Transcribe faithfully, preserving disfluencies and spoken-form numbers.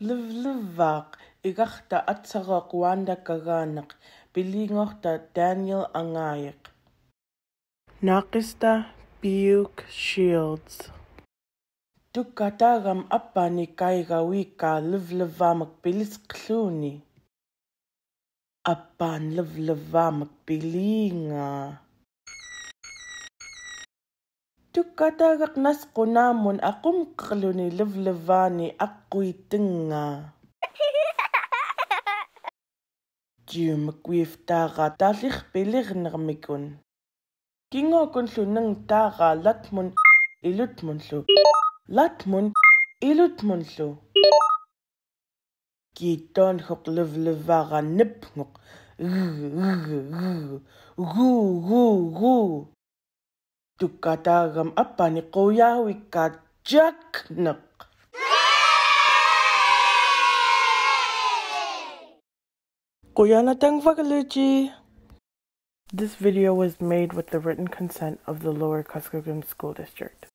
Livlivak, Igakta Atsarok Wanda Kaganak, Biliñokta Daniel Angayek. Nakista Piuk Shields. Tukatagam apani kaiga wika livlivamak piliskluni. Apan livlivamak pilinga. Tukatagak naskunamun akumkluni livlivani akuitinga. Tiumek wiftaga talikpilir nermikun. Kingokun luneng taga latmun ilutmun lu. Latmun ilutmun lu. Kiton hok livlivaga nepngok. Gu gu gu. Tukatagam apani koyawi kajak nek. Koyanatang vagaluji. This video was made with the written consent of the Lower Kuskokwim School District.